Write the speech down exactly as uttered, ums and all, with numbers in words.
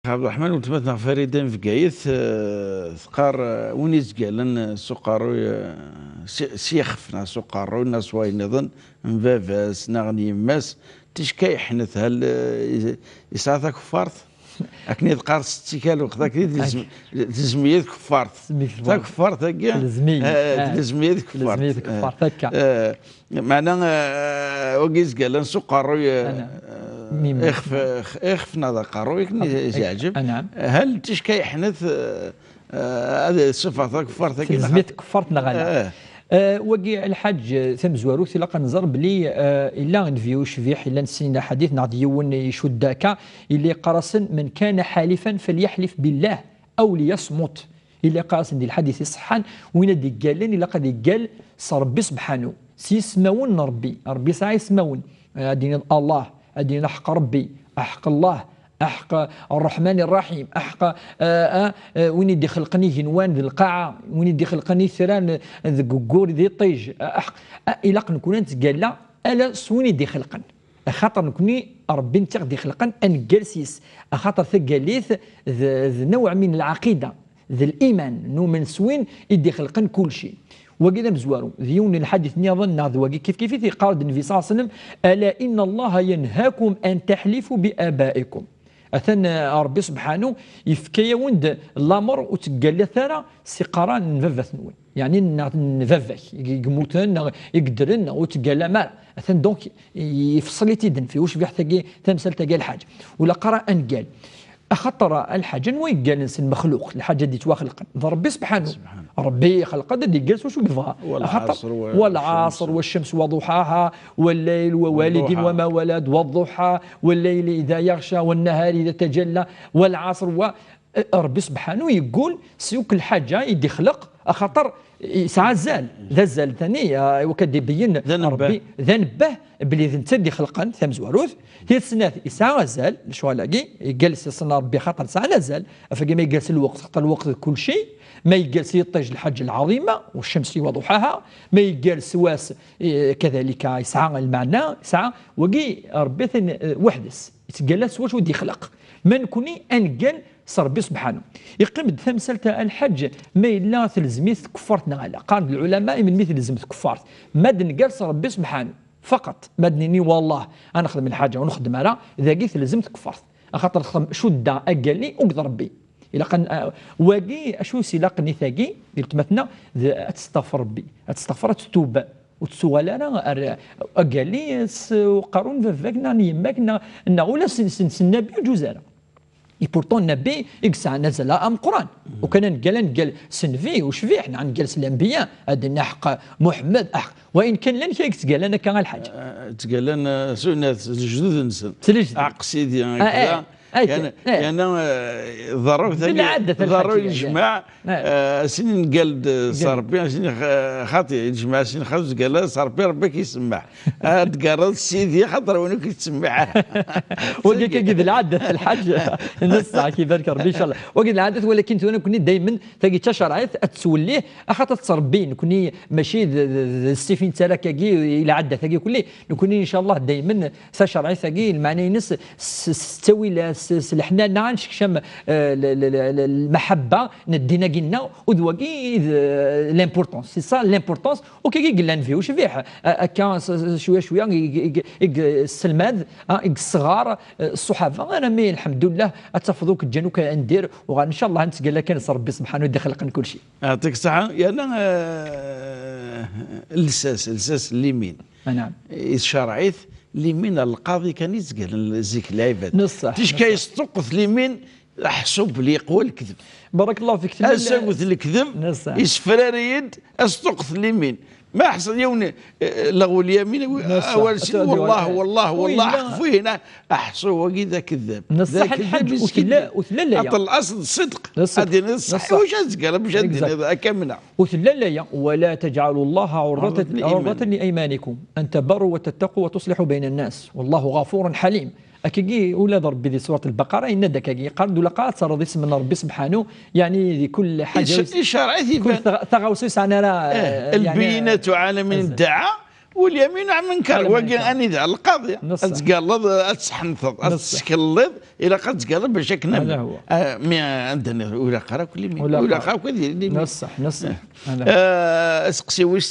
Ɛebderreḥman, weltma-tneɣ Farida n Bgayet, eh, teqqar, eh, win izgalen, eh, s uqerruy, eh, s, s yixef neɣ s uqerruy neɣ s wayen nniḍen, n baba-s neɣ n yemma-s, ticka yeḥnet, hal, eh, is-, yesɛa takeffart? Akken i teqqar setti-k a lweqt, akken i tezm-, tezmiyet keffart. Tezmiyet keffart. Takeffart-agi, telzem-iyi. Eh, ah, telzem-iyi tkeffart. Telzem-iyi tkeffart, eh, akka. Eh, meɛna, eh, wagi izgalen s uqerruy, eh, eh, ixef, ixef neɣ d aqerruy, akken i s-yeɛǧeb. Hal ticka yeḥnet, eh, eh, ad ṣifeɣ takeffart-agi neɣ telzem-iyi tkeffart neɣ ala? Eh. Eh, wagi, Lḥaǧ, tamezwarut, ilaq ad nẓer belli, eh, illa nnbi ucbiḥ, illa nessin aḥadit, neɣ d yiwen icudd akka, illa yeqqar-asen: "من كان حالفا فليحلف بالله أو ليصمت." Illa yeqqar-asen di lḥadit iṣeḥḥan, win ad iggalen, ilaq ad iggal s Ṛebbi sebḥanu, s yismawen n Ṛebbi. Ṛebbi yesɛa ismawen. Eh, ad d-tiniḍ Allah, ad d-tiniḍ aḥeqq Ṛebbi, aḥeqq Allah, aḥeqq Ṛṛeḥman Ṛṛaḥim, aḥeqq, eh, eh, eh, win i d-ixelqen igenwan d lqaɛa, win i d-ixelqen itran deg uggur d iṭij, eh, aḥeqq, eh, ilaq nekni ad nettgalla ala s win i d-ixelqen. Axaṭer nekni, Ṛebbi netta i ɣ-d-ixelqen, ad neggal s yis. Axaṭer taggalit d, d نوع من العقيدة, d liman, numen s win i d-ixelqen kulci. Wagi d amezwaru, d yiwen n lḥadit nniḍen, neɣ d wagi kif kif i t-yeqqar-d Nnbi صلى الله عليه وسلم: "ألا إن الله ينهاكم أن تحلفوا بآبائكم." Atan, eh, Ṛebbi sebḥanu yefka-yawen-d lameṛ ur ttgallat ara s iqerran n baba-twen, yeɛni n, n baba-k i yemmuten, neɣ i yeddren, neɣ ur ttgallam ara. Atan donc, yefṣel-it-id nnbi ucbiḥ-tagi, tamsalt-agi, Lḥaǧ. Ula qqar aneggal. Axaṭer, a Lḥaǧ, anwa yeggalen s lmexluq, lḥaǧa d-yettwaxelqen? D Ṛebbi sebḥanu. Sebḥanu. Ṛebbi ixelq-d ad iggal s wacu yebɣa. Axaṭer, والعصر و-، والعصر والشمس وضحاها والليل ووالد وما ولد والضحى والليل إذا يغشى والنهار إذا تجلى والعصر و-، Ṛebbi sebḥanu yeggul s yakk lḥaǧa i d-ixleq, axaṭer yesɛa azal. D azal tani, ah, iwakken ad d-ibeyyen Ṛebbi, d anebbeh belli d netta i d-ixelqen, tamezwarut. Tidet snat, yesɛa azal, lecɣal-agi, yeggal s iṣenna Ṛebbi, xaṭer sɛan azal. Afagi ma yeggal s lweqt, xaṭer lweqt d kulci, ma yeggal s yiṭij, lḥaǧa lɛaḍima, والشمس وضحاها, ma yeggal s wass, eh, kadalika, yesɛa lmeɛna, yesɛa, wagi, Ṛebbi atan, eh, weḥd-s, yettgalla s wacu i d-ixleq. Ma nekni ad neggal s Ṛebbi sebḥanu. Yeqqim-d tamsalt, a Lḥaǧ, ma yella telzem-it tkeffart neɣ ala. Qqaren-d lɛulama, i melmi telzem tkeffart? Ma d-neggal s Ṛebbi sebḥanu. Faqat, ma d-nini: "Wallah, ad nexdem lḥaǧa, ur nxeddem ara", dagi telzem tkeffart. Axaṭer texdem cudda aggalli, ur d Ṛebbi. Ilaq an-, a-, wagi, acu i s-ilaqen i tagi, di weltma-tneɣ, d ad testaɣfer Ṛebbi, ad testaɣfer, ad tettub, ur tettuɣal ara ar aggalli s uqerru n baba-k neɣ n yemma-k neɣ, neɣ ula s, s, s nnabi, ur ǧuz ara. Et pourtant, nnabi i yesɛan azal ameqqran. Ukan ad neggal, ad neggal s nnbi ucbiḥ, neɣ ad neggal s lanbiya, ad d-nini aḥeqq Muḥemmed, aḥeqq. Wa in kan llan kra i yettgallan akka, a Lḥaǧ. Eh, ttgallan, eh, s, s lejdud-nsen. S lejdud. Aḥeqq Sidi, ah, akka. Eh, eh, yani, eh, yani, eh, ḍerru d tagi, lɛadat, a Lḥaǧ, ḍerru yani. Yejmaɛ, eh, sin ngal-d s Ṛebbi, sin x-, xaṭi, yejmaɛ sin xaṭi, ttgallan s Ṛebbi, Ṛebbi ki semmeḥ. Ad tgerreḍ Sidi, xaṭer win ur k-yettsemmiḥ ara. Wagi akka d lɛadat, a Lḥaǧ. Neṣṣaḥ, ki barek Ṛebbi, incallah. Wagi d lɛadat, walakin tura nekni daymen tagi d tacerɛit ad tettwellih, axaṭer tettṛebbi, nekni mačči d, d, d ssif i nettarra akkagi, i lɛadat-agi kulli. Nekni, incallah, daymen tacerɛit-agi, lmeɛna-ines s, s, s ttawil, s, s leḥnana, ad nsekcam, eh, l, l, l, l, lmaḥabba n ddin-agi-nneɣ, u d wagi i d, eh, l'importance. C'est ça l'importance. Ukagi i yellan fi ucbiḥ, a-, akka s-, s-, cwiya cwiya i, i, i, i yesselmad, a, i yesseɣar, eh, ṣṣuḥaba, armi, lḥemdullah, ad tafeḍ akk ǧǧan akk andir, uɣal, ncallah, ad nettgalla kan s Ṛebbi sebḥanu i d-ixelqen kulci. Yeɛṭik ṣṣeḥḥa. Yerna, eh, lsas, lsas n limin. Anɛam. I tcerɛit, limin ar lqaḍi kan i ttgallan zik lɛibad. Neṣṣaḥ, ticka neṣṣaḥ. Yesṭuqqet limin, aḥṣu belli yeqwa lekdeb. Barakallahu fik. Asagut lekdeb, neṣṣaḥ, yessefrari-d, asṭuqqet limin. Ma ḥṣel yiwen, eh, leɣwel yamin, neṣṣaḥ. Awal si, wallah, wallah, wallah, ḥfu hina, aḥṣu wagi d akeddab. Neṣṣaḥ, a Lḥaǧ, ur tella, ur tella laya. Aṭel asl ṣṣidq. Neṣṣaḥ. Ad d-tiniḍ ṣṣeḥ, neṣṣaḥ. Wacu ad tzegreḍ, wacu ad d-tiniḍ akka mna. Ur tella laya, ولا تجعلوا الله عرضة، عرضة لأيمانكم أن تبروا وتتقوا وتصلحوا بين الناس، والله غفور حليم. Akkagi, ula d Ṛebbi di surat Lbaqara, yenna-d akkagi, yeqqar-d: "Ula qqar ad terreḍ isem n Ṛebbi sebḥanu, yeɛni di kull ḥaǧa, ic-, ic-, icerɛ-it, kul iban. Taɣ-, taɣawsa ur yesɛan ara, eh, eh, yeɛni, البينة على من ادعى." Wali amin ɛmenker. Ala Wagi menker. Anida lqaḍi. Neṣṣeḥ. Ad tgerleḍ, ad tseḥnteḍ, ad Neṣṣeḥ. teskelleḍ, ilaq ad tgerleḍ bac akken Ala amin. huwa. Ah, mi anda nniɣ ur ilaq ara kulli min. Ur ilaq Ur ilaq ara. Akk ad yili min. Neṣṣeḥ, neṣṣeḥ. Ala. Ah, aseqsi wis